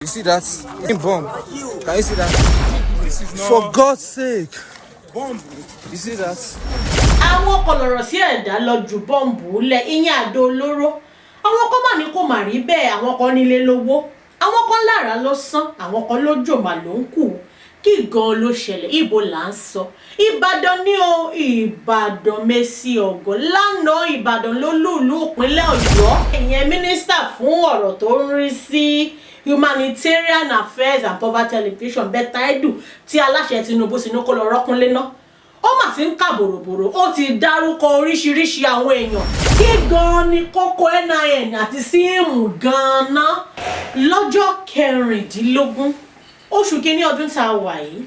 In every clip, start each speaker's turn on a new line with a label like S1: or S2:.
S1: You see that? Bomb. Can you see that?
S2: This is not
S1: For God's sake.
S2: Bomb.
S1: You see that?
S3: Àwọn kọlọ̀rọ̀ sí ẹ̀dá lọ ju bọ́ǹbù lẹ̀, ìyẹn àdó olóró. Àwọn kan mà ní kò mà rí bẹ́ẹ̀. Àwọn kan nílé lówó, àwọn kan lára ló sán, àwọn kan lójò mà ló ń kù. Kí gan ló ṣẹlẹ̀? Ibo là ń sọ? Ìbàdàn ní o, Ìbàdàn Mèsì Ọ̀gọ́ lánàá. Ìbàdàn ló lùlù ìpínlẹ̀ Ọ̀yọ́. Ìyẹn mínísítà fún ọ̀rọ̀ tó ń rí sí humanitarian affairs and poverty alleviation, Betta Edu, tí aláṣẹ Tinubu sínú kó lọ rọ́kúnlé náà, ó mà ti ń kà bòròbòrò. Ó ti dárúkọ oríṣiríṣi àwọn èèyàn. Kí gan ni kókó NIN àti SIM gan-an? Lọ́jọ́ 16 oṣù kínní ọdún tá a wà yìí,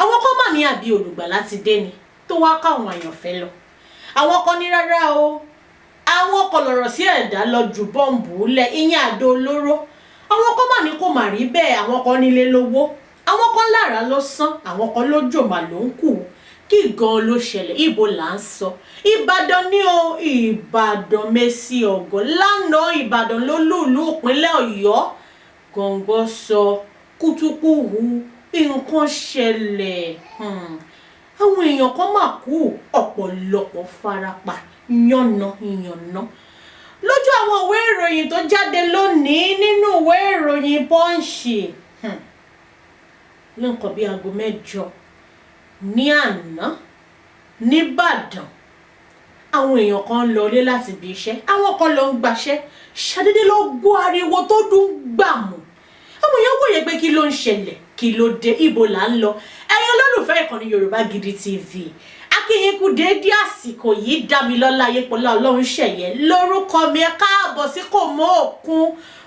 S3: àwọn kan mà ní àbí olùgbàlà ti dé ni tó wá káwọn àyànfẹ́ lọ. Àwọn kan ní rárá o, àwọn kọlọ̀rọ̀ sí ẹ̀dá lọ ju bọ́ǹbù lẹ̀, ìyẹn àdó olóró. Àwọn kan mà ní kò mà rí bẹ́ẹ̀. Àwọn kan nílé lówó, àwọn kan lára ló sán, àwọn kan lójò mà ló ń kù. Kí gan ló ṣẹlẹ̀? Ibo là ń sọ? Ìbàdàn ní o, Ìbàdàn Mèsì Ọ̀gọ́ lánàá. Ìbàdàn ló lùlù ìpínlẹ̀ Ọ̀yọ́. Gọ̀ǹgọ̀ sọ kútúkùhù, nǹkan ṣẹlẹ̀. Àwọn èèyàn kan mà kú, ọ̀pọ̀lọpọ̀ farapa yànnà yànnà. Lójú àwọn ìwé ìròyìn tó jáde lónìí, nínú ìwé ìròyìn Punch, ní nǹkan bíi aago 8 ní àná nìbàdàn, àwọn èèyàn kan ń lọlé láti ibi iṣẹ́, àwọn kan lọ ń gbaṣẹ́. Ṣàdédé ló gbọ́ ariwo tó dún gbàmù. Àwọn èèyàn wòye pé kí ló ń ṣẹlẹ̀? Kí ló dé? Ibo là ń lọ? Ẹ̀yin olólùfẹ́ ìkànnì Yorùbá Gidi TV, akínyìn kú déédé àsìkò yìí. Dámilọ́lá Ayépọ̀lá Ọlọ́run ṣẹ̀yẹ lórúkọ mi. Ẹ káàbọ̀ sí Kò Mọ́ Òkun.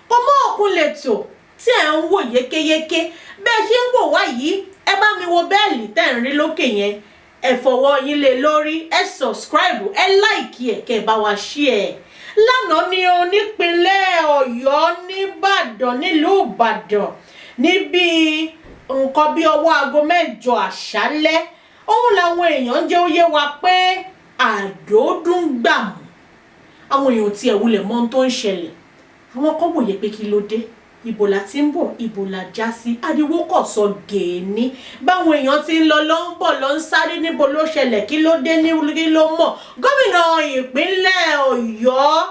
S3: Kò Mọ́ Òkun lètò tí ẹ̀ ń wò yékéyéké. Bẹ́ẹ̀ ṣe ń wò wá yìí, ẹ bá mi wo bell tẹ́ ń rí lókè yẹn, ẹ fọwọ́ yín lé lórí, ẹ subscribe, ẹ like ẹ, kẹ́ ẹ bá wa share ẹ. Lánàá ni o, nípínlẹ̀ Ọ̀yọ́, nìbàdàn, nílùú Ìbàdàn, níbi nǹkan bí ọwọ́ aago 8 àṣálẹ́, òun làwọn èèyàn ń jẹ́ ó yé wa pé àdó dún gbàmù. Àwọn èèyàn tiẹ̀ wulẹ̀ mọ ohun tó ń ṣẹlẹ̀. Àwọn kan wòye pé kí ló dé? Ibo la ti ń bọ̀? Ibo la já sí? Ariwo kò sọ gèéní. Báwọn èèyàn ti ń lọ ló ń bọ̀, ló ń sáré. Níbo ló ṣẹlẹ̀? Kí ló dé? Ní kí ló mọ̀? Gómìnà ìpínlẹ̀ Ọ̀yọ́,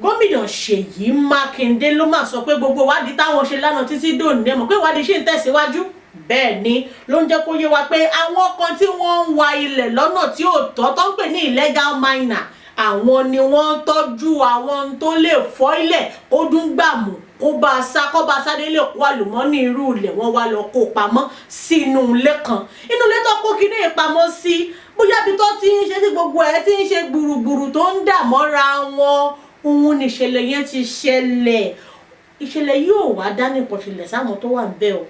S3: Gómìnà Ṣèyí Mákindé, ló máa sọ pé gbogbo ìwádìí táwọn ṣe lánàá títí dòní, ẹ mọ̀ pé ìwádìí ṣì ń tẹ̀síwájú. Bẹ́ẹ̀ ni ló ń jẹ́ kó yé wa pé àwọn kan tí wọ́n ń wa ilẹ̀ lọ́nà tí ò tọ́, tó ń pè ní illegal miner, àwọn ni wọ́n ń tọ́jú àwọn ohun tó lè fọ́ ilẹ̀ kó dún gbàmù, kó bá a sá, kó bá a sáré lè kó àlùmọ́ọ́nì irú ilẹ̀. Wọ́n wá lọ kó pamọ́ sínú ilé kan. Inú ilé tó kó kíní ìpamọ́ sí, bóyá ibi tó ti ń ṣe tí gbogbo ẹ̀ ti ń ṣe gbùrùgbùrù tó ń dà mọ́ra wọn, òun nìṣẹ̀lẹ̀ yẹn ti ṣẹlẹ̀. Ìṣẹ̀lẹ̀ yóò wá dá nìkan ṣẹlẹ̀ sáwọn tó wà níbẹ̀ o.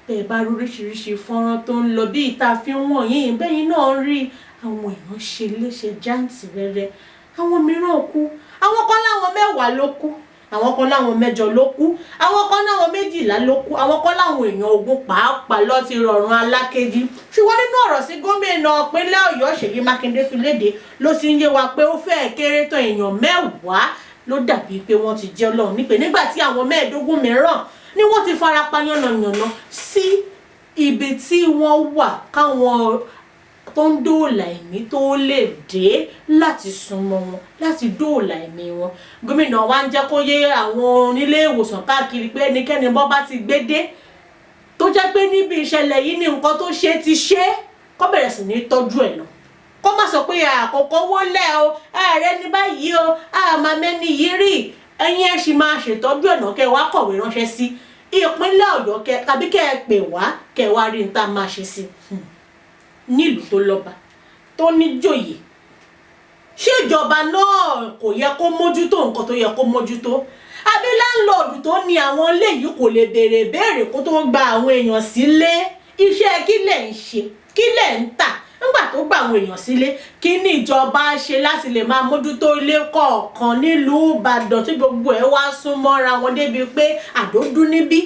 S3: Bẹ́ẹ̀ bá rí oríṣiríṣi fọ́nrán tó ń lọ bí ìta fi ń wọ̀nyí, bẹ́yìn náà ń rí àwọn èèyàn ṣe léṣe jáǹtìrẹrẹ. Àwọn mìíràn kú. Àwọn kan láwọn 10 ló kú, àwọn kan láwọn 8 ló kú, àwọn kan láwọn 12 ló kú, àwọn kan láwọn èèyàn 20 pàápàá lọ ti rọrùn alákejì. Ṣùgbọ́n nínú ọ̀rọ̀ sí gómìnà ìpínlẹ̀ Ọ̀yọ́ Ṣèyí Mákindé fi léde, ló ti ń yé wa pé ó fẹ́ẹ̀ kéré tán èèyàn 10 ló dàbí pé wọ́n ti jẹ́ Ọlọ́run nípè, nígbà tí àwọn 15 mìíràn ni wọ́n ti farapa yánnayànna sí ibi tí wọ́n wà, káwọn tó ń dóòlà ẹ̀mí tó lè dé láti súnmọ́ wọn láti dóòlà ẹ̀mí wọn. Gómìnà wa ń jẹ́ kó yé àwọn onílé ìwòsàn káàkiri pé ẹnikẹ́ni bọ́ bá ti gbé dé tó jẹ́ pé níbi ìṣẹ̀lẹ̀ yìí ni nǹkan tó ṣe ti ṣe, kó bẹ̀rẹ̀ sí ní tọ́jú ẹ̀ lọ, kó má sọ pé àkókò wọlé o, ààrẹ ní báyìí o, àmà mẹ́ni yìí rí. Ẹ̀yin ẹ̀ sì máa ṣètọ́jú ẹ̀ náà, kẹ́ ẹ wá kọ̀wé ránṣẹ́ sí ìpínlẹ̀ Ọ̀yọ́, kẹ́ tàbí kẹ́ ẹ pè wá, kẹ́ ẹ wá rí ní tá a máa ṣe sí. Nílùú tó lọ́ba, tó níjòyè, ṣé ìjọba náà kò yẹ kó mójútó nǹkan tó yẹ kó mójútó? Àbí landlord tó ní àwọn ilé yìí kò lè béèrè béèrè kó tó gba àwọn èèyàn sílé? Iṣẹ́ kí lẹ̀ ń ṣe? Kí lẹ̀ ń tà nígbà tó gba àwọn èèyàn sílé? Kí ní ìjọba ṣe láti lè máa mójútó ilé kọ̀ọ̀kan nílùú Ìbàdàn tí gbogbo ẹ̀ wá sún mọ́ra wọn débi pé àdó dún níbí,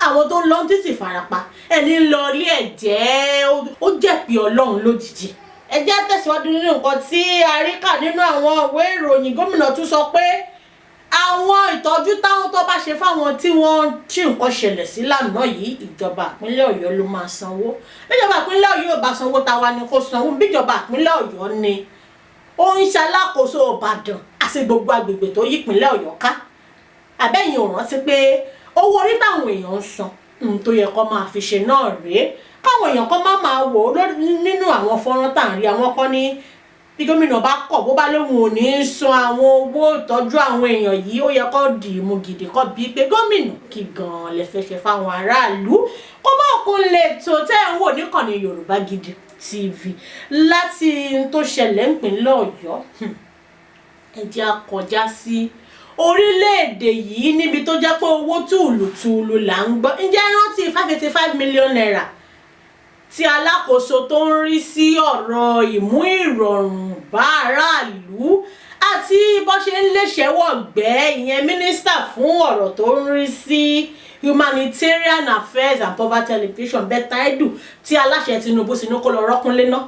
S3: àwọn tó ń lọ títì farapa, ẹni ń lọ ilé ẹ̀jẹ̀ ó jẹ̀pì Ọlọ́run lójijì? Ẹ jẹ́ tẹ̀síwájú nínú nǹkan tí a rí kà nínú àwọn ìwé ìròyìn. Gómìnà tún sọ pé Àwọn ìtọ́jú táwọn tó bá ṣe fáwọn tí wọ́n tí nǹkan ṣẹlẹ̀ sí lánàá yìí, ìjọba ìpínlẹ̀ Ọ̀yọ́ ló máa sanwó. Bíjọba ìpínlẹ̀ Ọ̀yọ́ ò bá sanwó, táwa ni kó sanwó? Bíjọba ìpínlẹ̀ Ọ̀yọ́ ni ó ń ṣalákòóso Ìbàdàn àti gbogbo agbègbè tó yí ìpínlẹ̀ Ọ̀yọ́ ká. Àbẹ́yìn ò rántí pé owó orí táwọn èèyàn ń san, ohun tó yẹ kó máa fi ṣe náà rèé? Káwọn èèyàn kan má máa wò ó nínú àwọn fọ́nrán tá à ń rí, àwọn kan ní bí gómìnà bá kọ̀, bó bá lóun ò ní í san àwọn owó ìtọ́jú àwọn èèyàn yìí, ó yẹ kó dì í mú gidi, kó bíi pé, gómìnà, kí gan-an lè fẹ́ ṣe fáwọn aráàlú? Kó má kún lè tó tẹ́ ẹ̀ ń wò níkànnì Yorùbá Gidi TV. Láti n tó ṣẹlẹ̀ nípínlẹ̀ Ọ̀yọ́, ẹ jẹ́ á kọjá sí orílẹ̀-èdè yìí, níbi tó jẹ́ pé owó tùlùtùlù là ń gbọ́. Ǹjẹ́ rántí ₦585 million tí alákòóso tó ń rí sí ọ̀rọ̀ ìmú ìrọ̀rùn bá aráàlú àti bó ṣe ń léṣẹ́wọ̀ gbẹ́, ìyẹn mínísítà fún ọ̀rọ̀ tó ń rí sí humanitarian affairs and poverty alleviation, Betta Edu, tí aláṣẹ Tinubu sínú kó lọ rọ́kúnlé náà?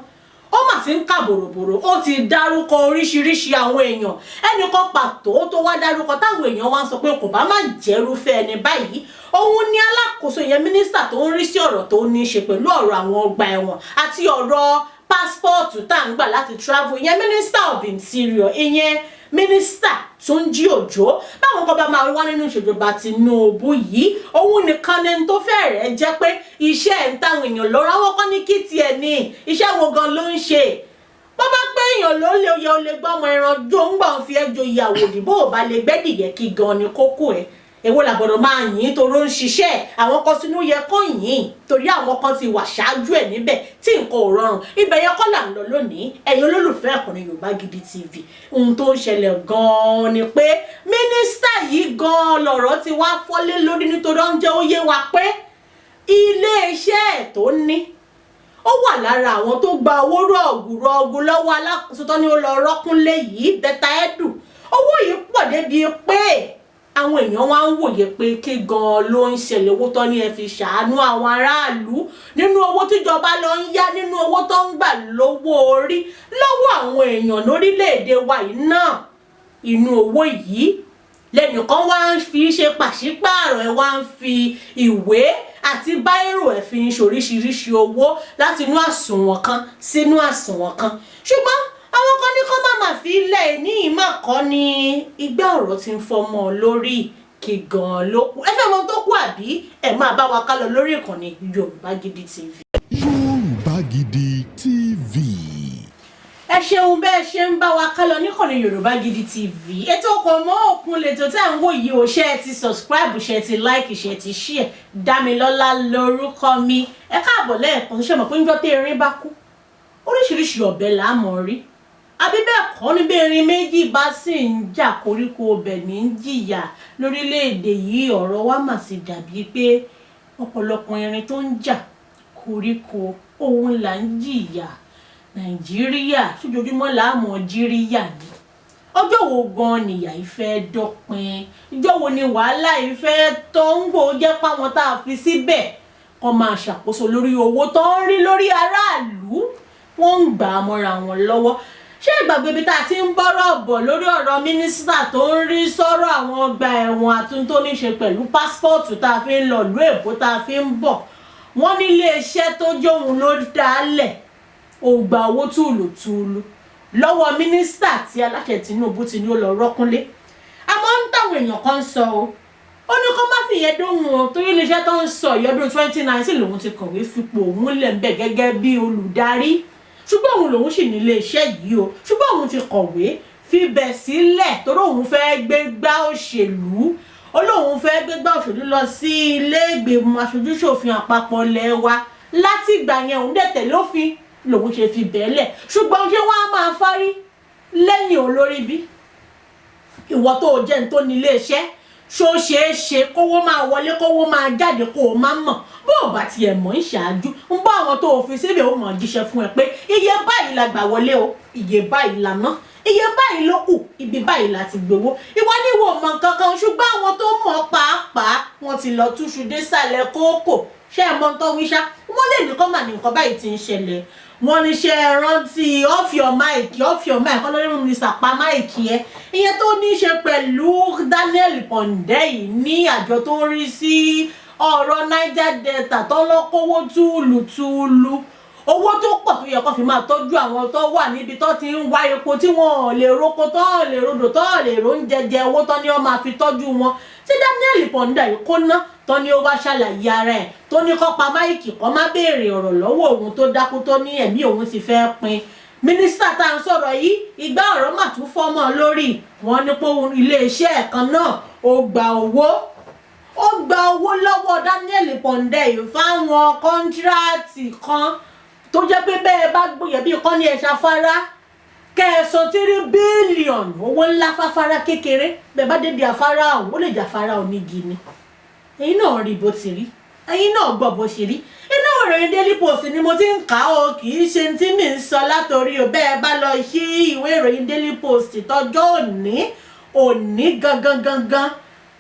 S3: Ó mà ti ń kà bòròbòrò, ó ti dárúkọ oríṣiríṣi àwọn èèyàn. Ẹnìkan pàtó tó wá dárúkọ táwọn èèyàn wá ń sọ pé kò bá má jẹ́rúfẹ́ ẹni báyìí, òun ni alákòóso, ìyẹn mínísítà tó ń rí sí ọ̀rọ̀ tó ní í ṣe pẹ̀lú ọ̀rọ̀ àwọn ọgbà ẹ̀wọ̀n àti ọ̀rọ̀ passport tá à ń gbà láti travel, ìyẹn Minister of Interior, ìyẹn Mínísítà Túnjí Òjó. Báwọn kan bá máa wá nínú ìṣèjọba Tinubu yìí, òun nìkan ni tó fẹ́rẹ̀ẹ́ jẹ́ pé iṣẹ́ ẹ̀ ń táwọn èèyàn lọ́rọ̀. Àwọn kan ní kí tiẹ̀ ní iṣẹ́ wo gan ló ń ṣe? Bó bá pé èèyàn ló lè yẹ, ó lè gbọ́mọ ẹran jó ń gbà ń fi ẹjọ́ ìyàwó òdìbò ò bá lè gbẹ́dìyẹ, kí gan ni kókó ẹ̀? Èwo làbọ̀dọ̀ máa yìn torí ó ń ṣiṣẹ́? Àwọn kan sínú yẹ kó yìn torí àwọn kan ti wà ṣáájú ẹ̀ níbẹ̀ tí nǹkan ò rọrùn. Ibẹ̀ yẹn kọ́ là ń lọ lónìí. Ẹ̀yin olólùfẹ́ ìkànnì Yorùbá Gidi TV, ohun tó ń ṣẹlẹ̀ gan-an ni pé mínísítà yìí gan-an lọ̀rọ̀ ti wá fọ́lé lórí, nítorí ó ń jẹ́ ó yé wa pé iléeṣẹ́ ẹ̀ tó ní, ó wà lára àwọn tó gba owó rọ̀gùrọ̀gù lọ́wọ́ alákòóso tó ní ó lọ rọ́kúnlé yìí, Betta Edu. Owó yìí pọ̀ débi pé àwọn èèyàn wá ń wòye pé kí gan-an ló ń ṣẹlẹ̀? Owó tó ní ẹ fi ṣàánú àwọn aráàlú, nínú owó tíjọba lọ ń yá, nínú owó tó ń gbà lówó orí lọ́wọ́ àwọn èèyàn lórílẹ̀‐èdè wa yìí náà, inú owó yìí lẹ́nìkan wá ń fi ṣe pàṣípààrọ̀. Ẹ̀ wá ń fi ìwé àti báírò ẹ̀ fi ń ṣoríṣiríṣi owó láti inú àsùnwọ̀n kan sínú àsùnwọ̀n kan. Ṣùgbọ́n àwọn kan ní kọ́ má má fi ilẹ̀ ní ìmọ̀ kọ́ ni igbá ọ̀rọ̀ ti ń fọmọ lórí. Kí gan-an ló kù? Ẹ fẹ́ mọ tó kù àbí? Ẹ máa bá wa ká lọ lórí ìkànnì Yorùbá Gidi TV.
S2: Yorùbá Gidi TV.
S3: Ẹ ṣeun bẹ́ẹ̀ ṣe ń bá wa ká lọ níkànnì Yorùbá Gidi TV. Ètò ọkọ̀ mọ́ òkun lètò tí à ń wò yìí o. Ṣe ẹ ti subscribe? Ṣe ẹ ti like? Ṣe ẹ ti share? Dámilọ́lá lórúkọ mi. Ẹ káàbọ̀ lẹ́ẹ̀kan. Ṣe mọ̀ pé níjọ́ tí erin bá kú, oríṣiríṣi ọ̀bẹ là á mọ̀ rí, àbí bẹ́ẹ̀ kọ́ ni? Bí erin méjì bá sì ń jà, koríko ọbẹ̀ ní í jìyà. Lórílẹ̀‐èdè yìí, ọ̀rọ̀ wa mà sì dàbí pé ọ̀pọ̀lọpọ̀ erin tó ń jà, koríko òun là ń jìyà. Nàìjíríà, sójoojúmọ́ là á mọ̀ jíríyà ni? Ọjọ́ wo gan nìyà yìí fẹ́ dópin? Ìjọ́ wo ni wàhálà yìí fẹ́ tó ń gbò jẹ́ páwọn tá a fi síbẹ̀ kọ́ máa ṣàkóso lórí owó tó ń rí lórí aráàlú, wọ́n ń gbà á mọ́ra wọn lọ́wọ́? Ṣé ìgbàgbé ibi tá a ti ń bọ́rọ̀ bọ̀ lórí ọ̀rọ̀ mínísítà tó ń rí sọ́rọ̀ àwọn ọgbà ẹ̀wọ̀n àtúntò ní ṣe pẹ̀lú passport tá a fi ń lọ ìlú èbó, tá a fi ń bọ̀? Wọ́n ní iléeṣẹ́ tó jóun ló dálẹ̀, ó gba owó tùlùtùlù lọ́wọ́ mínísítà tí aláṣẹ Tinubu ti ní ó lọ rọ́kúnlé. Àmọ́ ń táwọn èèyàn kan ń sọ o, ó ní kó má fìyẹn dóhùn o, torí iléeṣẹ́ tó ń sọ ìyọdún 2019 lòun ti kọ̀wé fipò òun lẹ̀ ń bẹ̀ gẹ́gẹ́ bí olùdarí, ṣùgbọ́n òun lòun sì ní iléeṣẹ́ yìí o, ṣùgbọ́n òun ti kọ̀wé fibẹ̀ sílẹ̀ torí òun fẹ́ gbégbá òṣèlú. Ó lóun fẹ́ gbégbá òṣèlú lọ sí ilé ìgbìmọ̀ aṣojúṣòfin àpapọ̀ ilẹ̀ wa. Láti ìgbà yẹn, òun dẹ̀ tẹ̀lé òfin lòun ṣe fi bẹ́ẹ̀lẹ̀. Ṣùgbọ́n ṣé wọ́n á máa fárí lẹ́yìn olórí bí? Ìwọ tó o jẹ́ ní tó ní iléeṣẹ́, ṣó ṣeé ṣe kówó máa wọlé, kówó máa jáde, kó o má mọ̀? Bó o bá tiẹ̀ mọ̀ ń ṣáájú, ń bá àwọn tó o fi síbẹ̀, ó mọ̀ jíṣẹ́ fún ẹ pé iye báyìí la gbà wọlé o, iye báyìí la ná. Iye báyìí ló kù, ibi báyìí láti gbowó. Ìwọ ní ìwọ mọ̀ kankan, ṣùgbọ́n àwọn tó mọ̀ pàápàá wọ́n ti lọ túṣu désàlẹ̀ kókò. Ṣé ẹ mọ̀ tó wíṣá? Wọ́n lè ní kọ́ mà ní nǹkan báyìí ti ń ṣẹlẹ̀. Wọ́n ní ṣe ẹ rántí off your mic, off your mic, ọlọ́run mínísítà pa mic ẹ, ìyẹn tó ní í ṣe pẹ̀lú Daniel Pondei yìí ní àjọ tó ń rí sí ọ̀rọ̀ Niger Delta tó lọ kówó túlùtúlù, owó tó pọ̀ tó yẹ kó fi máa tọ́jú àwọn tó wà níbi tó ti ń wá epo, tí wọ́n ò lè roko, tó ò lè rodò, tó ò lè róúnjẹ jẹ, owó tó ní wọ́n máa fi tọ́jú wọn tí Daniel Pondei yìí kó ná, tó ní ó wá ṣàlàyé ara ẹ̀, tó ní kó pa mic, kó má béèrè ọ̀rọ̀ lọ́wọ́ òun, tó dákú, tó ní ẹ̀mí òun ti fẹ́ pin. Mínísítà tá à ń sọ̀rọ̀ yìí, ìgbà ọ̀rọ̀ mà tún fọ́mọ́ lórí. Wọn ní pé iléeṣẹ́ kan náà ó gba owó lọ́wọ́ Daniel Pondei fáwọn contract kan tó jẹ́ pé bẹ́ẹ̀ bá gbóyè bí kọ́ ní ẹ̀ṣà fara kẹsàn 3 billion, owó ńlá fáfárá kékeré. Bẹ́ẹ̀ bá débi afárá ọ̀hún, ó lè jẹ́ afárá onígi ni. Ẹ̀yin náà rí bó ti rí, ẹ̀yin náà gbọ́ bó ṣe rí. Inú ìròyìn Daily Post ni mo ti ń kà ó, kì í ṣe tí mi ń sọ látòrí o. Bẹ́ẹ̀ bá lọ sí ìwé ìròyìn Daily Post tọjọ́ òní, òní gangan gangan,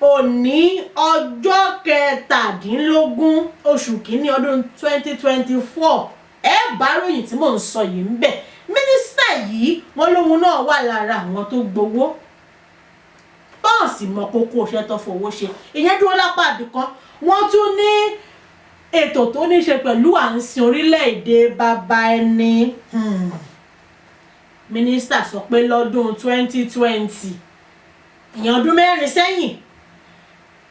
S3: òní ọjọ́ 17 oṣù kínní ọdún 2024, ẹ bá ròyìn tí mò ń sọ yìí ń bẹ̀. Mínísítà yìí, wọ́n lóhun náà wà lára àwọn tó gbowó bọ́ọ̀sì mọ kókó iṣẹ́ tó fowó ṣe. Ìyẹn dúró lápá àbíkan. Wọ́n tún ní ètò tó ní ṣe pẹ̀lú à ń sin orílẹ̀-èdè bàbá ẹni. Mínísítà sọ pé lọ́dún 2020, ìyẹn ọdún 4 sẹ́yìn,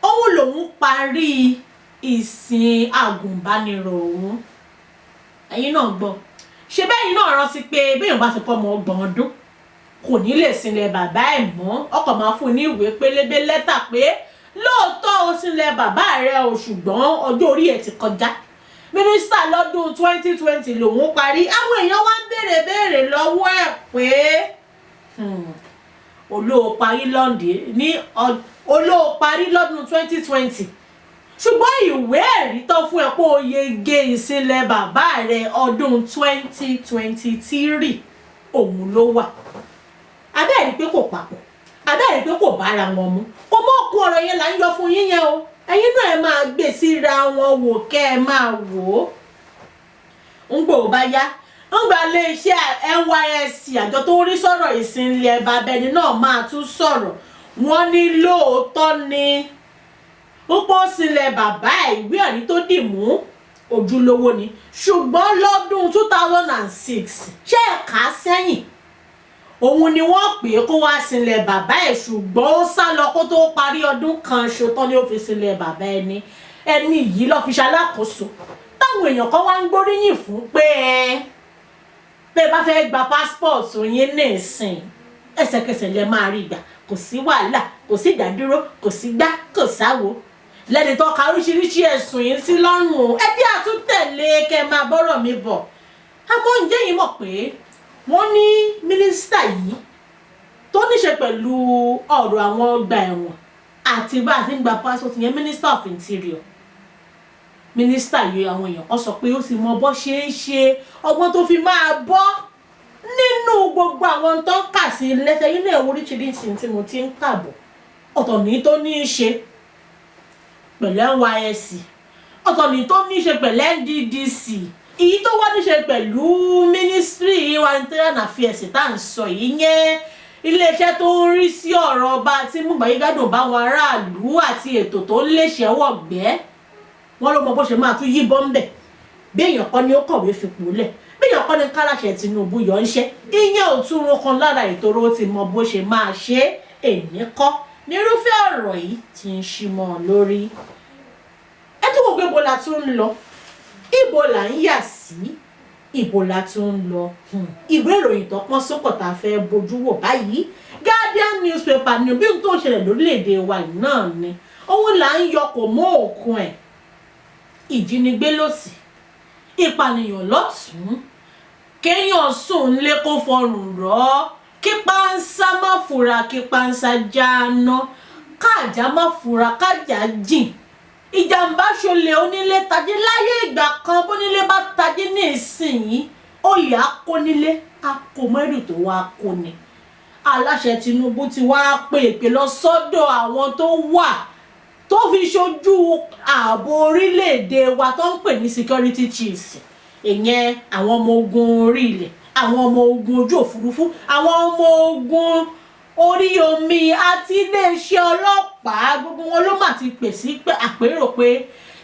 S3: òun lòun parí ìsìn àgùnbánirọ̀ òun. Ẹ̀yin náà gbọ́, ṣe bẹ́yìn náà rántí pé béèyàn bá ti pọ́ ọmọ 30 ọdún, kò ní lè sinlẹ̀ bàbá ẹ̀ mọ́. Ọkọ̀ máa fún un ní ìwé pélébé, lẹ́tà pé lóòótọ́ o sinlẹ̀ bàbá rẹ̀ o, ṣùgbọ́n ọjọ́ orí ẹ̀ ti kọjá. Mínísítà lọ́dún 2020 lòun parí. Àwọn èèyàn wá ń béèrè béèrè lọ́wọ́ ẹ̀ pé olóò parí lọ́ndì ní olóò parí lọ́dún 2020, ṣùgbọ́n ìwé ẹ̀rí tó fún ẹ pé o yege ìsinlẹ̀ bàbá rẹ̀, ọdún 2023 òun ló wà. Abẹ́ẹ̀rí pé kò papọ̀, abẹ́ẹ̀rí pé kò bára wọn mu, kò mọ́ òkun. Ọ̀rọ̀ yẹn là ń yọ fún yín yẹn o. Ẹ̀yin náà ẹ máa gbé síra wọn wò, kẹ́ ẹ máa wò ó. Ń gbò bá yá, ń gba iléeṣẹ́ NYSC, àjọ tó ń rí sọ̀rọ̀ ìsinlẹ̀ bàbá ẹni náà, máa tún sọ̀rọ̀. Wọ́n ní lóòótọ́ ni púpọ̀ sílẹ̀ bàbá ẹ̀, ìwé ẹ̀rí tó dì mú ojúlówó ni, ṣùgbọ́n lọ́dún 2006, ṣé ẹ̀ka sẹ́yìn, òun ni wọ́n pè é kó wá sílẹ̀ bàbá ẹ̀, ṣùgbọ́n ó sá lọ kó tó parí ọdún kan ṣotán ni ó fi sílẹ̀ bàbá ẹni. Ẹni yìí lọ́ fi ṣalákòóso táwọn èèyàn kan wá ń gbóríyìn fún pé ẹ bẹ́ẹ̀ bá fẹ́ gba passport yín nísìn, ẹsẹ̀kẹsẹ̀ lẹ máa rí gbà, kò sí wàhálà, kò sí ìdádúró, kò sí gbá, kò sáwo. Lẹ́ni tó ka oríṣiríṣi ẹ̀sùn yìí sí lọ́rùn o, ẹbí àtúntẹ̀lé kẹ́ máa bọ́rọ̀ mi bọ̀. Àmọ́ ǹjẹ́ yìí mọ̀ pé wọ́n ní mínísítà yìí tó níṣe pẹ̀lú ọ̀rọ̀ àwọn ọgbà ẹ̀wọ̀n àti bá a ti ń gba passport yẹn, Minister of Interior, mínísítà yìí, àwọn èèyàn kan sọ pé ó sì mọ bó ṣe ń ṣe ọgbọ́n tó fi máa bọ́ nínú gbogbo àwọn tó ń kà sí lẹ́sẹ̀ yín náà. Oríṣiríṣi tí mo ti ń kà bọ̀, ọ̀tọ̀ ní tó ní í ṣe pẹ̀lú NYSC, ọ̀tọ̀ ní tó ní í ṣe pẹ̀lú NDDC, èyí tó wá ní ṣe pẹ̀lú Ministry Humanitarian Affairs tá à ń sọ yìí yẹn, iléeṣẹ́ tó ń rí sí ọ̀rọ̀ ọba tí múgbàyígádùn báwọn aráàlú àti ètò tó ń léṣẹ́ wọ̀gbẹ́. Wọ́n ló mọ bó ṣe máa tún yí bọ́ńbẹ̀. Bí èèyàn kan ní ó kọ̀wé fipò lẹ̀, bí èèyàn kan ní káràṣẹ Tinubu yọ ń ṣe, ìyẹn ò tún ro kan lára ìtòrò ti mọ bó ṣe máa ṣe é. Èní kọ́ nírúfẹ́ ọ̀rọ̀ yìí ti ń ṣí mọ́ ọ lórí. Ẹ tún wò pé ibo la tún ń lọ, ibo là ń yà sí, ibo la tún ń lọ. Ìwé ìròyìn tó pọ́n sókò tá a fẹ́ bójú wò báyìí, Guardian newspaper ni. Bí n tó ń ṣẹlẹ̀ lórílẹ̀‐èdè wa yìí náà ni òun là ń yọ kò mọ́ òkun ẹ̀. Ìjínigbé lòsì, ìpànìyàn lọ́tún, kéèyàn sùn lé kó fọrùn rọ́, kí pánsá má fura, kí pánsá jáná, káàjá má fura, kájà jìn, ìjàmbá ṣọlẹ̀, onílé tají. Láyé ìgbà kan, bónílé bá tají ní ìsinyìí, olè akónílé akómẹ́rù tó wá kó ni. Aláṣẹ Tinubu ti wá pè pé lọ sọ́dọ̀ àwọn tó wà tó fi ṣojú ààbò orílẹ̀-èdè wa tó ń pè ní security chiefs, ìyẹn àwọn ọmọ ogun orí ilẹ̀, àwọn ọmọ ogun ojú òfurufú, àwọn ọmọ ogun orí omi àti iléeṣẹ́ ọlọ́pàá. Gbogbo wọn ló mà ti pè sí àpérò pé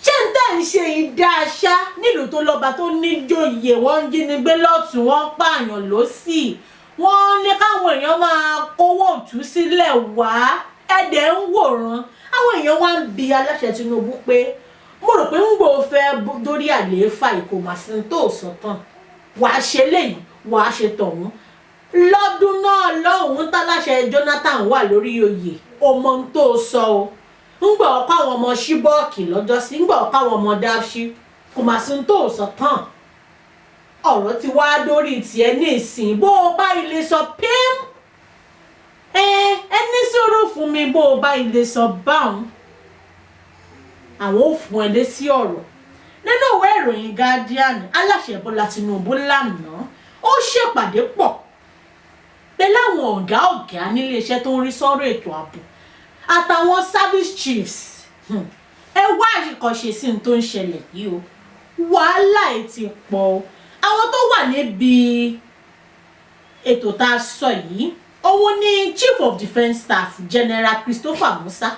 S3: ṣé n tẹ́ ń ṣe ìdáṣá nílùú tó lọ́ba tó níjòyè, wọ́n ń jínigbé lọ́tún, wọ́n ń pààyàn lọ́sì, wọ́n ní káwọn èèyàn máa kówó òtúsílẹ̀ wá, ẹ̀dẹ̀ ń wòran. Àwọn èèyàn wá ń bi aláṣẹ Tinubu pé mo rò pé ń gbò fẹ́ dórí àlééfà ìkòmàsí tó sọ tán, wàá ṣe léyìí, wàá ṣe tọ̀hún. Lọ́dún náà lọ́hùn-ún táláṣẹ Jonathan wà lórí oyè, ọmọ ohun tó sọ o, ńgbà ọkọ àwọn ọmọ Chibok lọ́jọ́sí, ńgbà ọkọ àwọn ọmọ Dapchi, kò mà sí tó sọ tán. Ọ̀rọ̀ ti wá dórí tiẹ̀ ní ìsìn, bó o bá ilé sọ pím, ẹ ẹ ní sùúrù fún mi, bó o bá ilé sọ báwọn, àwọn ò fún ẹ lésì ọ̀rọ̀. Nínú ìwé ìròyìn Guardian, aláṣẹ Bọ́lá Tinubu lánàá ó ṣèpàdé pọ̀ pẹ̀lú àwọn ọ̀gá ọ̀gá níléeṣẹ́ tó ń rí sọ́rọ̀ ètò ààbò àtàwọn service chiefs. Ẹ wá àṣekọ̀ṣe sí ní tó ń ṣẹlẹ̀ yìí o, wàhálà ẹ̀ ti pọ̀ o. Àwọn tó wà níbi ètò tá a sọ yìí, òun ni Chief of Defence Staff General Christopher Musa,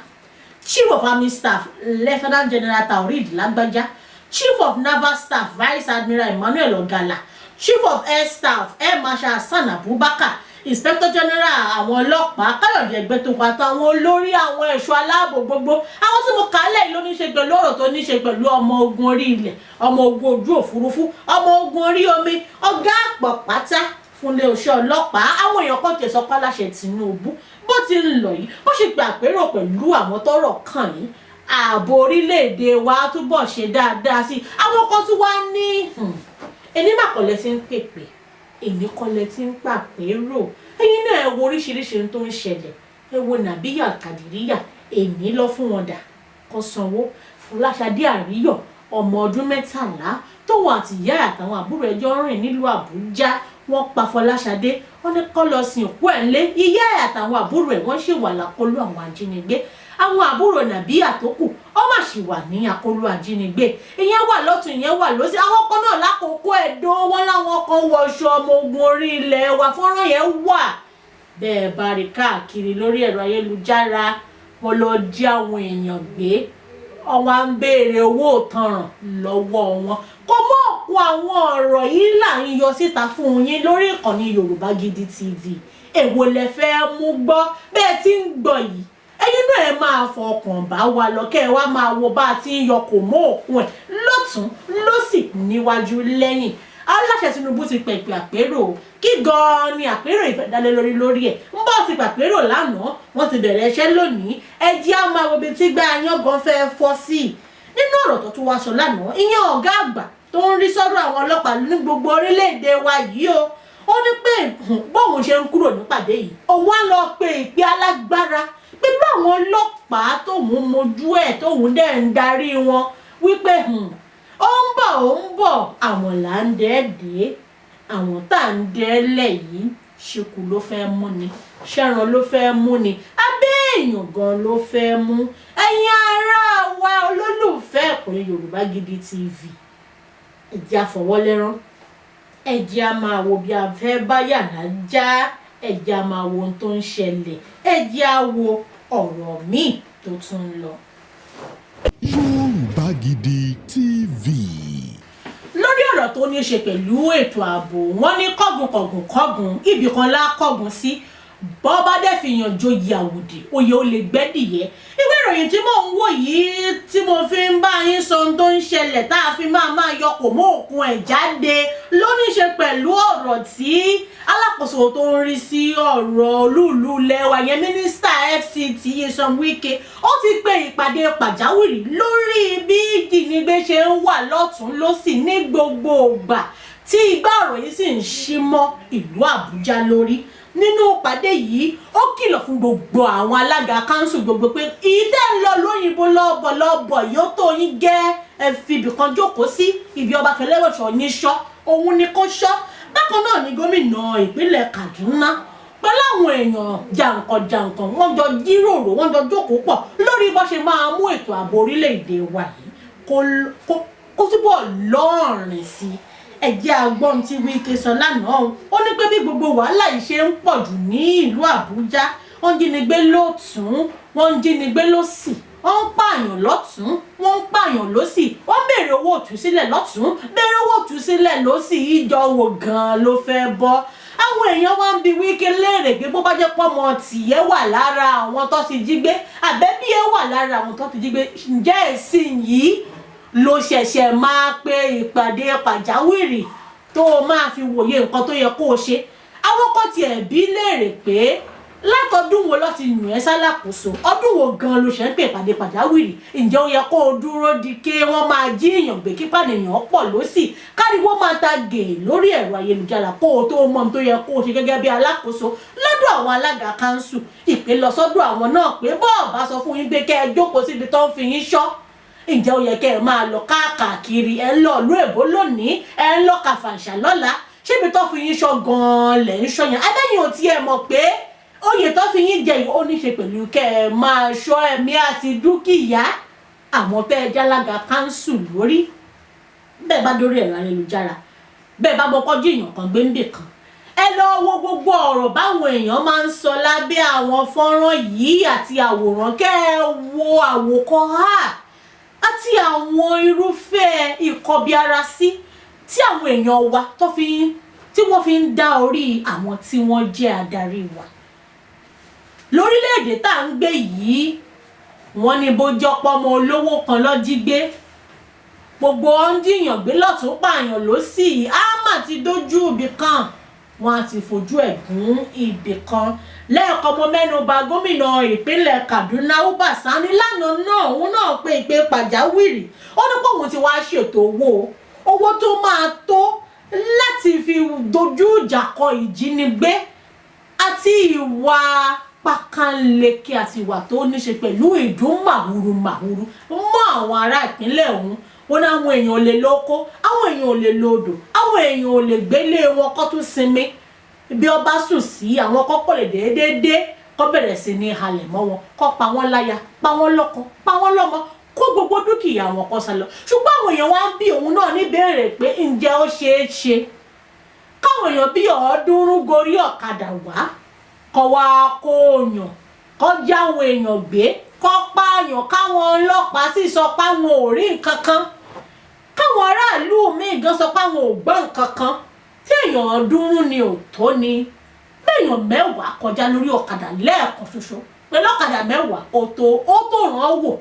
S3: Chief of Army Staff Lieutenant General Taoreed Lagbaja, Chief of Naval Staff Vice Admiral Emmanuel Ogalla, Chief of Air Staff Air Marshal Hasan Abubakar, Inspector General àwọn ọlọ́pàá Káyọ̀dé Ẹgbẹ́tókun, àtàwọn olórí àwọn ẹ̀ṣọ́ aláàbò gbogbo. Àwọn tí mo kà á lẹ́yìn ló ní ṣe pẹ̀lú ọ̀rọ̀ tó ní ṣe pẹ̀lú ọmọ ogun orí ilẹ̀, ọmọ ogun ojú òfurufú, ọmọ ogun orí omi, ọ̀gá àpọ̀ pátá fún iléeṣẹ́ ọlọ́pàá. Àwọn èèyàn kan tẹ̀ sọ pé aláṣẹ Tinubu bó ti ń lọ yìí, bó ṣe gbà àpérò pẹ̀lú àwọn tọ́rọ̀ kàn yìí, ààbò orílẹ̀-èdè wa túbọ̀ ṣe dáadáa sí i. Àwọn kan tún wá ní ẹni màkọ́lẹ́ ti ń pèpè, èmi kọ́lẹ́ ti ń pàpérò. Ẹ̀yin náà ẹ wo oríṣiríṣi ohun tó ń ṣẹlẹ̀. Ẹ wo Nàbíyà Kàdíríyà, èmi lọ fún wọn dà kó sanwó. Fọláṣadé Àríyọ̀, ọmọ ọdún 13, tóun àti ìyá àtàwọn àbúrò ẹjọ́ rìn nílùú Àbújá, wọ́n pa Fọláṣadé, wọ́n ní kó lọ sin òkú ẹ̀ ńlé. Ìyá ẹ̀ àtàwọn àbúrò ẹ̀ wọ́n ṣì wà lákọlò àwọn ajínigbé. Àwọn àbúrò Nàbíyà tó kù ó mà sì wà ní àkọlù ajínigbé. Ìyẹn wà lọ́tún, ìyẹn wà lọ́sí. Àwọn kan náà lákòókò Ẹ̀dó, wọn láwọn kan wọṣọ ọmọ ogun orí ilẹ̀ wa. Fọ́nrán yẹn wà bẹ́ẹ̀ bá rí káàkiri lórí ẹ̀rọ ayélujára. Wọn lọ jí àwọn èèyàn gbé, wọn á ń béèrè owó ìtanràn lọ́wọ́ wọn. Kò mọ́ ọ̀pọ̀ àwọn ọ̀rọ̀ yìí là ń yọ síta fún yín lórí ìkànnì Yorùbá Gidi TV. Èwo lẹ fẹ́ mú gbọ́? Bẹ́ẹ̀ tí ń gbọ́ yìí, ẹ̀yin náà ẹ máa fọkàn bá wa lọ, kẹ́ ẹ wá máa wo bá a ti ń yọ kò mọ́ òkun ẹ̀ lọ́tún lọ́sì, níwájú, lẹ́yìn. Aláṣẹ Tinubu ti pẹ̀pẹ̀ àpérò. Kí gan-an ni àpérò ìfẹ́ dálé lórí lórí ẹ̀ ń bọ́ ti pàpérò lánàá, wọ́n ti bẹ̀rẹ̀ iṣẹ́ lónìí. Ẹ jẹ́ á máa wo ibi tí gbá yángàn fẹ́ fọ́ sí nínú ọ̀rọ̀ tó tún wá sọ lánàá. Ìyẹn ọ̀gá àgbà tó ń rí sọ́dọ̀ àwọn ọlọ́pàá ní gbogbo orílẹ̀-èdè wa yìí o, ó ní pé bóun ṣe ń kúrò nípàdé yìí, òun á lọ pe ìpè alágbára pẹ̀lú àwọn ọlọ́pàá tóun mojú ẹ̀, tóun dẹ̀ ń darí wọn, wípé ó ń bọ̀, ó ń bọ̀, àwọn là ń dẹ́ẹ̀dẹ́, àwọn tá à ń dẹ́lẹ̀ yìí, ṣekú ló fẹ́ mú ni, ṣẹ́ran ló fẹ́ mú ni, abẹ́ èèyàn gan ló fẹ́ mú. Ẹ̀yin ará wa olólùfẹ́ ìkànnì Yorùbá Gidi TV, ẹ jẹ́ á fọwọ́lẹ́rán, ẹ jẹ́ á máa wo bí a fẹ́ bá yàrá já, ẹ jẹ́ á máa wo ohun tó ń ṣẹlẹ̀, ẹ jẹ́ á wo ọ̀rọ̀ míì tó tún ń lọ.
S2: Yorùbá Gidi TV.
S3: Lórí ọ̀rọ̀ tó ní í ṣe pẹ̀lú ètò ààbò, wọ́n ní kọ́gùn kọ̀gùn kọ́gùn, ibì kan lá kọ́gùn sí. Bọ́ bá dẹ̀ fi yàn joyè àwòdì, oyè ó lè gbẹ́dìyẹ. Ìwé ìròyìn tí mò ń wò yìí, tí mo fi ń bá yín sọ ohun tó ń ṣẹlẹ̀, tá a fi máa máa yọ kò mọ́ òkun ẹ̀ jáde, ló ní í ṣe pẹ̀lú ọ̀rọ̀ tí alákòóso tó ń rí sí ọ̀rọ̀ olúùlú lẹ́wà yẹn, mínísítà FCT Nyesom Wike, ó ti pe ìpàdé pàjáwìrì lórí bí ìjínigbé ṣe ń wà lọ́tún lọ́sì ní gbogbo ìgbà, tí igbá ọ̀rọ̀ yìí sì ń ṣí mọ́ ìlú Àbújá lórí. Nínú ìpàdé yìí, ó kìlọ̀ fún gbogbo àwọn alága council gbogbo pé ìdẹ́ ń lọ lóyìnbó lọ́bọ̀ lọ́bọ̀ yóò tó yín gẹ́, ẹ fi ibìkan jókòó sí ibi ọba fẹlẹ́wọ̀sọ̀ yín ṣọ́ òun ni kó ṣọ́. Bákan náà ni gómìnà ìpínlẹ̀ Kaduna Pẹ̀lú àwọn èèyàn jàǹkànjàǹkàn, wọ́n jọ jíròrò, wọ́n jọ jókòó pọ̀ lórí bó ṣe máa mú ètò ààbò orílẹ̀-èdè wa yìí kó túbọ̀ lọ́ọ̀rìn sí i. Ẹ jẹ́ a gbọ́ ohun tí Wike sọ lánàá o. Ó ní pé bí gbogbo wàhálà yìí ṣe ń pọ̀ jù ní ìlú Àbújá, wọ́n ń jínigbé lọ́tún, wọ́n ń jínigbé lọ́sì, wọ́n ń pààyàn lọ́tún, wọ́n ń pààyàn lọ́sì, wọ́n ń béèrè owó òtúsílẹ̀ lọ́tún, béèrè owó òtúsílẹ̀ lọ́sì, ìjọ wo gan-an ló fẹ́ bọ́? Àwọn èèyàn wá ń bi Wike léèrè pé bó bá jẹ́ pọ́mọ tìyẹ́ wà lára àwọn tó ti jí gbé, àbẹ́bí ẹ̀ wà lára àwọn tó ti jí gbé, ǹjẹ́ ìsìn yìí ló ṣẹ̀ṣẹ̀ máa pe ìpàdé pàjáwìrì tó o máa fi wòye nǹkan tó yẹ kó o ṣe? Àwọn kan tiẹ̀ bí léèrè pé látọdún wo ló ti yàn ẹ́ sálákòóso, ọdún wo gan ló ṣe ń pè ìpàdé pàjáwìrì? Ǹjẹ́ ó yẹ kó o dúró di kí wọ́n máa jí èèyàn gbé, kí pànìyàn pọ̀ lọ́sì, káriwo máa ta gè lórí ẹ̀rọ ayélujára kó o tó mọ ohun tó yẹ kó o ṣe gẹ́gẹ́ bí alákòóso? Lọ́dọ̀ àwọn alága kanṣu, ìpè lọ sọ́dọ̀ àwọn náà pé bọ́ọ̀ bá sọ fún yín pé kẹ́ ẹ jókòó síbi tó ń fi yín ṣọ́, ǹjẹ́ ó yẹ kẹ́ ẹ máa lọ káàkiri? Ẹ ń lọ ìlú èbó lónìí, ẹ ń lọ Kàfàǹṣà lọ́la, ṣébi tó fi yín ṣọ́ gan-an lẹ̀ ń ṣọ́ yẹn? Abẹ́yìn ò tiẹ̀ mọ̀ pé oyè tó fi yín jẹ yìí ó ní ṣe pẹ̀lú kẹ́ ẹ máa ṣọ́ ẹ̀mí àti dúkìá àwọn tẹ́ ẹ jálága káńsù lórí. Bẹ́ẹ̀ bá dórí ẹ̀rọ ayélujára, bẹ́ẹ̀ bá gbọ́kọ́ jíyàn kan gbé ń bè kan, ẹ lọ wo gbogbo ọ̀rọ̀ báwọn èèyàn máa ń sọ lábẹ́ àwọn fọ́nrán yìí àti àwòrán, kẹ́ ẹ wo àwòkọ́ ha àti àwọn irúfẹ́ ìkọbiarasí tí àwọn èèyàn wa tó fi tí wọ́n fi ń dá orí àwọn tí wọ́n jẹ́ adarí wa lórílẹ̀‐èdè tá à ń gbé yìí. Wọ́n ní bó jọpọ̀ ọmọ olówó kan ló jí gbé, gbogbo ọ̀ ń jiyàn gbé lọ́tún, pààyàn lọ́sì, á mà ti dójú ibì kan, wọ́n á ti fojú ẹ̀ gún ibì kan. Lẹ́ẹ̀kan mo mẹ́nu bà gómìnà ìpínlẹ̀ Kaduna, Uba Sani, lánàá náà. Òun náà pé ìpè pàjáwìrì. Ó ní pé òun ti wá ṣètò owó tó máa tó láti fi dojú ìjà kọ ìjínigbé àti ìwà pákánleke àti ìwà tó ní ṣe pẹ̀lú ìdún màhúrú màhúrú mọ́ àwọn ará ìpínlẹ̀ ọ̀hún. Wọn ní àwọn èèyàn ò lè lóko, àwọn èèyàn ò lè lodò, àwọn èèyàn ò lè gbélé wọn kó tún sinmi. Bí ọba sùn sí, àwọn kọ́kọ́ lè déédéé dé kó bẹ̀rẹ̀ sí ní halẹ̀ mọ́ wọn, kó pa wọ́n láya, pa wọ́n lọ́kọ, pa wọ́n lọ́mọ, kó gbogbo dúkìá wọn kó sá lọ. Ṣùgbọ́n àwọn èèyàn wá ń bí òun náà ní béèrè pé ǹjẹ́ ó ṣeé ṣe káwọn èèyàn bí 300 gorí ọ̀kadà wá, kó wá kó yàn, kó já àwọn èèyàn gbé, kó pààyàn, káwọn ọlọ́pàá sì sọ pé àwọn ò rí nǹkan kan, káwọn aráàlú míì gan sọ pé àwọn ò gbọ́ nǹkan kan? Tí èèyàn 300 ni ò tó ni, béèyàn 10 kọjá lórí ọ̀kadà lẹ́ẹ̀kan ṣoṣo pẹ̀lú ọ̀kadà 10, ó tó ràn án wò,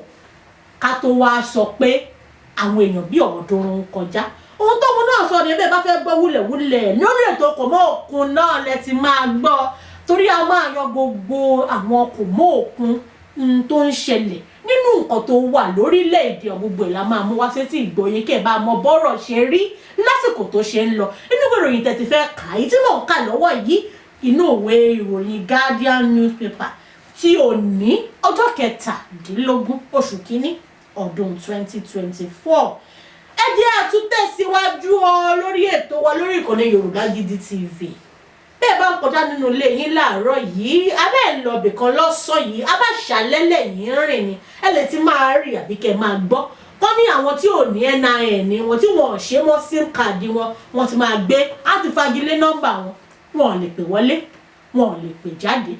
S3: ká tó wá sọ pé àwọn èèyàn bí 300 kọjá. Ohun tóun náà sọ ni. Bẹ́ẹ̀ bá fẹ́ gbọ́ wúlẹ̀wúlẹ̀ lórí ètò Kò Mọ́ Òkun náà lẹ ti máa gbọ́, torí a máa yan gbogbo àwọn kò mọ́ òkun tó ń ṣẹlẹ̀ nínú nǹkan tó wà lórílẹ̀‐èdè, gbogbo ẹ̀ la máa mú wá sétí ìgbọ̀yìn kẹ́ ẹ̀ bá mọ bọ́rọ̀ ṣe rí lásìkò tó ṣe ń lọ. Inú ìwé ìròyìn tẹ̀ ti fẹ́ kà á tí mò ń kà lọ́wọ́ yìí, inú ìwé ìròyìn Guardian newspaper tí òní, ọjọ́ 17 oṣù kínní ọdún 2024. Ẹ jẹ́ àtúntẹ̀síwájú ọ lórí ètò wa lórí ìkànnì Yorùbá Gidi TV. Bẹ́ẹ̀ bá ń kọjá nínú ilé yín láàárọ̀ yìí, abẹ́ ẹ̀ lọ bìkan lọ́sàn yìí, abáṣálẹ́lẹ̀ yìí ń rìn ni, ẹ lè ti máa rí àbí kẹ́ ẹ máa gbọ́ kọ́ ní àwọn tí ò ní NIN wọn, tí wọn ò ṣe mọ́ SIM card wọn, wọ́n ti máa gbé á ti fagilé nọ́mbà wọn, wọn ò lè pè wọlé, wọn ò lè pè jáde.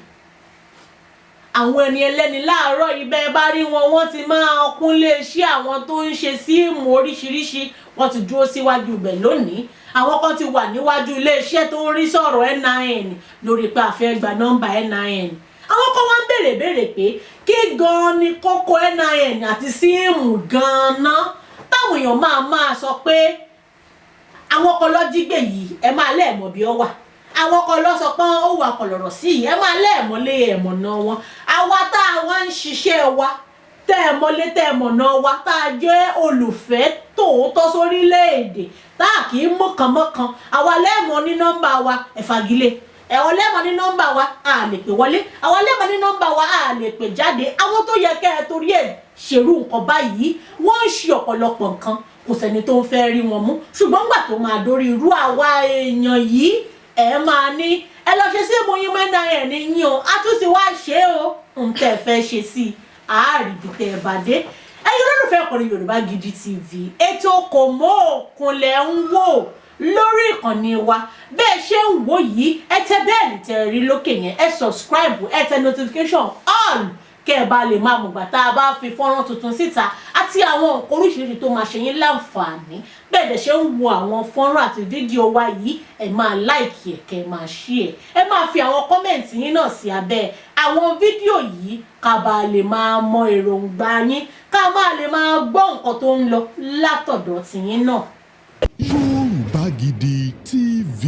S3: Àwọn ẹni ẹlẹ́ni láàárọ̀ yìí, bẹ́ẹ̀ bá rí wọn, wọ́n ti máa kúnlé iṣẹ́ àwọn tó ń ṣe SIM oríṣiríṣi, wọ́n ti dúró síwájú ibẹ̀ lónìí. Àwọn kan ti wà níwájú iléeṣẹ́ tó ń rí sọ̀rọ̀ NIN lórí pé a fẹ́ gba nọ́mbà NIN. Àwọn kan wá ń béèrè béèrè pé kí gan-an ni kókó NIN àti SIM gan-an táwọn èèyàn máa máa sọ pé àwọn kan lọ jí gbé yìí, ẹ máa lẹ́ẹ̀mọ́ bí ó wà, àwọn kan lọ sọ pé ó wà kọlọ̀rọ̀ sí yìí, ẹ máa lẹ́ẹ̀mọ́lé ẹ̀mọ̀nà wọn. Àwa tá a wá ń ṣiṣẹ́ wa, tẹ́ ẹ mọ́lé, tẹ́ ẹ mọ̀nà wa, tá a jẹ́ olùfẹ́ tòótọ́ sórílẹ̀-èdè, tá a kì í mọ̀kànmọ́kàn, àwa lẹ́ẹ̀mọ́ ní nọ́mbà wa ẹ fagilé, ẹ̀wọ̀n lẹ́ẹ̀mọ́ ní nọ́mbà wa a lè pè wọlé, àwa lẹ́ẹ̀mọ́ ní nọ́mbà wa a lè pè jáde. Àwọn tó yẹ kẹ́ ẹ torí ẹ̀ ṣerú nǹkan báyìí, wọ́n ń ṣe ọ̀pọ̀lọpọ̀ nǹkan, kò sẹ́ni tó ń fẹ́ rí wọn mú. Ṣùgbọ́n gbà tó máa dórí irú àwa èèyàn yìí, ẹ máa ní Ẹ lọ ṣe sí ìmúyín mọ́ NIN yín o. A tún ti wá ṣe é o. N tẹ́ fẹ́ ṣe sí i, àárí ibi tẹ́ ẹ bá dé. Ẹ̀yin olólùfẹ́ ìkànnì Yorùbá Gidi TV, ètò Kò Mọ́ Òkun lẹ̀ ń wò lórí ìkànnì wa. Bẹ́ẹ̀ ṣe ń wò yìí, ẹ tẹ bell tẹ rí lókè yẹn, ẹ subscribe, ẹ tẹ notification all, kẹ́ ẹ bá lè máa mọ̀gbà tá a bá fi fọ́nrán tuntun síta àti àwọn nǹkan oríṣiríṣi tó máa ṣe yín láǹfààní. Bẹ́ẹ̀ dẹ̀ ṣe ń wo àwọn fọ́nrán àti fídíò wa yìí, ẹ máa like ẹ̀, kẹ́ ẹ máa share, ẹ máa fi àwọn comment yín náà sí abẹ́ àwọn fídíò yìí, ká bá lè máa mọ èròǹgbà yín, ká máa lè máa gbọ́ nǹkan tó ń lọ látọ̀dọ̀ tìyín náà.
S2: Yorùbá Gidi TV.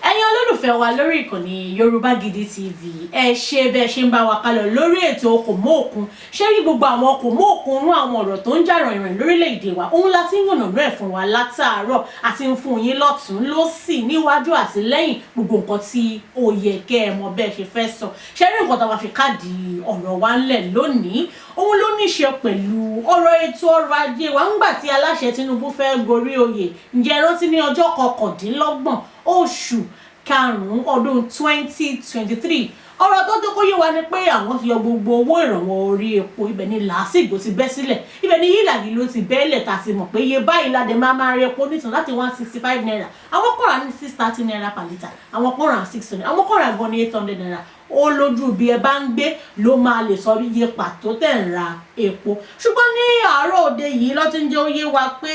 S3: Ẹ̀yin olólùfẹ́ wa lórí ìkànnì Yorùbá Gidi TV, ẹ ṣe bẹ́ẹ̀ ṣe ń bá wa kálọ lórí ètò Kò Mọ́ Òkun. Ṣé rí gbogbo àwọn kò mọ́ òkun rún, àwọn ọ̀rọ̀ tó ń jà rìnrìn lórílẹ̀‐èdè wa, òun la ti ń yànnàná ẹ̀ fún wa látàárọ̀, àti ń fún yín lọ́tún lọ́sì, níwájú àti lẹ́yìn, gbogbo nǹkan tí ó yẹ kẹ́ ẹ mọ̀ bẹ́ẹ̀ ṣe fẹ́ sọ. Ṣé rí nǹkan tá a máa fi káàdì ọ̀rọ̀ wa ńlẹ̀ lónìí, òun ló ní í ṣe pẹ̀lú ọ̀rọ̀ ètò ọrọ̀ ajé wa. Ńgbà tí aláṣẹ Tinubu fẹ́ gorí oyè, ǹjẹ́ ẹ rántí ní ọjọ́ 29 oṣù karùn-ún ọdún 2023, ọ̀rọ̀ tó tó kó yé wa ni pé àwọn ti yọ gbogbo owó ìrànwọ́ orí epo. Ibẹ̀ ni làásìgbò ti bẹ́ sílẹ̀, ibẹ̀ ni hílàhí ló ti bẹ́ẹ̀lẹ̀, tá a ti mọ̀ pé iye báyìí ládẹ máa máa rí epo nítorí láti ₦165, àwọn kan rà ní ₦630 per litre, àwọn kan rà 600, àwọn kan rà gan ní ₦800. Ó lójú bí ẹ bá ń gbé ló máa lè sọ iye pàtó tẹ̀ ń ra epo. Ṣùgbọ́n ní àárọ̀ òde yìí ló ti ń jẹ́ ó yé wa pé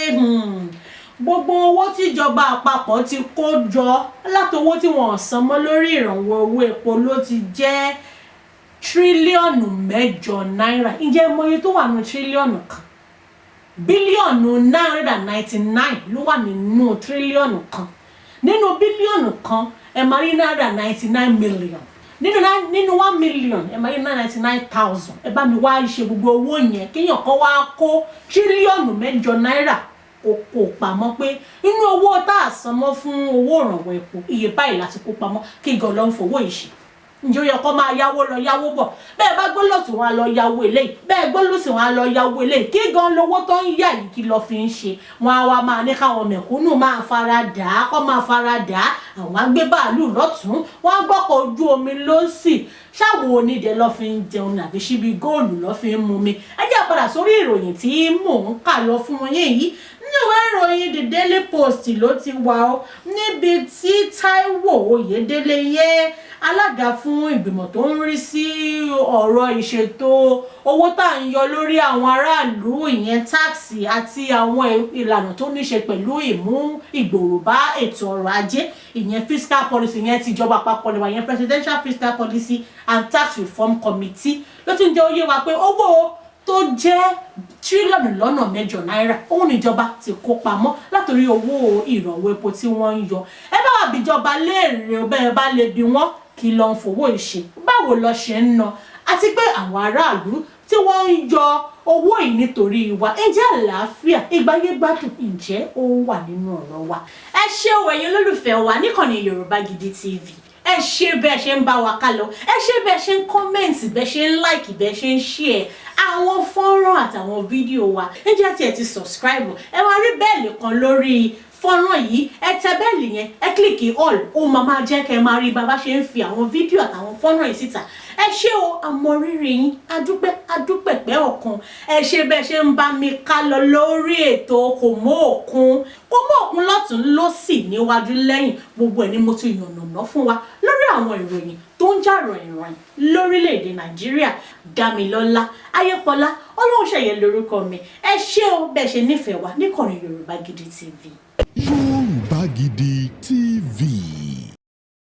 S3: gbogbo owó tíjọba àpapọ̀ ti kó jọ látowó tí wọ́n san mọ́ lórí ìrànwọ́ owó epo ló ti jẹ́ tírílíọ̀nù 8 náírà. Ǹjẹ́ ẹ mọ iye tó wà nínú tírílíọ̀nù kan? Bílíọ̀nù 999 ló wà nínú tírílíọ̀nù kan. Nínú bílíọ̀nù kan, ẹ máa rí 999 million. Nínú 1 million, ẹ máa rí 999,000. Ẹ bá mi wá ṣe gbogbo owó yẹn, kéèyàn kan wá kó tírílíọ̀nù 8 náírà kó kó pamọ́ pé inú owó tá a san mọ́ fún owó ìrànwọ́ epo, iye báyìí láti kó pamọ́. Kí gan ló ń fowó yìí ṣe? Ǹjẹ́ ó yẹ kó máa yáwó lọ, yáwó bọ̀? Bẹ́ẹ̀ bá gbọ́ lọ́tún, wọn á lọ yáwó eléyìí, bẹ́ẹ̀ gbọ́ lọ́sìn, wọn á lọ yáwó eléyìí. Kí gan lowó tó ń yà yìí, kí lọ fi ń ṣe? Wọn á wá máa ní káwọn mẹ̀kúnnù máa fara dà á, kó máa fara dà á. Àwọn á gbé bàálù lọ́tún, wọn á gbọ́kọ̀ ojú omi lọ́sì. Ṣáwo onídẹ lọ́ fi ń jẹun, àbí síbi góòlù lọ́ fi ń mumi? Ẹ jẹ́ padà sórí ìròyìn tí mò ń kà lọ fún yín yìí. Nínú ìwé ìròyìn The Daily Post ló ti wà ó, níbi tí Táíwò Oyèdélé yẹ alága fún ìgbìmọ̀ tó ń rí sí ọ̀rọ̀ ìṣètò owó tá à ń yọ lórí àwọn aráàlú, ìyẹn tax, àti àwọn ìlànà tó ní ṣe pẹ̀lú ìmú ìgbòrò bá ètò ọrọ̀ ajé, ìyẹn fiscal policy, ìyẹn tìjọba àpapọ̀ lẹ́wà, ìyẹn Presidential Fiscal Policy and Tax Reform Committee, ló ti ń jẹ́ ó yé wa pé owó tó jẹ́ tírílíọ̀nù lọ́nà 8 náírà òun níjọba ti kó pamọ́ látòrí owó ìrànwọ́ epo tí wọ́n ń yọ. Ẹ bá wà bíjọba léèrè, bẹ́ẹ̀ bá lè bi wọ́n, kí ló ń fowó ìṣe, báwo lọ ṣe ń ná, àti pé àwọn aráàlú tí wọ́n ń yọ owó yìí nítorí wa, ǹjẹ́ àlàáfíà, ìgbáyégbádùn, ǹjẹ́ ó wà nínú ọ̀rọ̀ wa? Ẹ ṣé o, ẹ̀yin olólùfẹ́ wa níkànnì Yorùbá Gidi TV. Ẹ ṣé bẹ́ẹ̀ ṣe ń bá wa ká lọ, ẹ ṣé bẹ́ẹ̀ ṣe ń comment, bẹ́ẹ̀ ṣe ń like, bẹ́ẹ̀ ṣe ń share àwọn fọ́nrán àtàwọn fídíò wa. Ǹjẹ́ tí ẹ ti subscribe, ẹ máa rí bell kan lórí fọ́nrán yìí. Ẹ tẹ bell yẹn, ẹ click all, ó máa máa jẹ́ kẹ́ ẹ máa rí bàbá ṣe ń fi àwọn fídíò àtàwọn fọ́nrán yìí síta. Ẹ ṣé o, àmọ̀rírì yín, adúpẹ́, adúpẹ̀pẹ́ ọ̀kan. Ẹ ṣé bẹ́ẹ̀ ṣe ń bá mi ká lọ lórí ètò Kò Mọ́ Òkun. Kò mọ́ òkun lọ́tún lọ́sì, níwájú lẹ́yìn, gbogbo ẹ̀ ni mo ti yànnàná fún wa lórí àwọn ìròyìn tó ń jà ròyìnròyìn lórílẹ̀‐èdè Nàìjíríà. Dámilọ́lá Ayépọlá Ọlọ́runṣẹ̀yẹ lórúkọ mi. Ẹ ṣé o, bẹ́ẹ̀ ṣe nífẹ̀ẹ́ wa níkànnì Yorùbá Gidi TV.
S2: Yorùbá Gidi TV.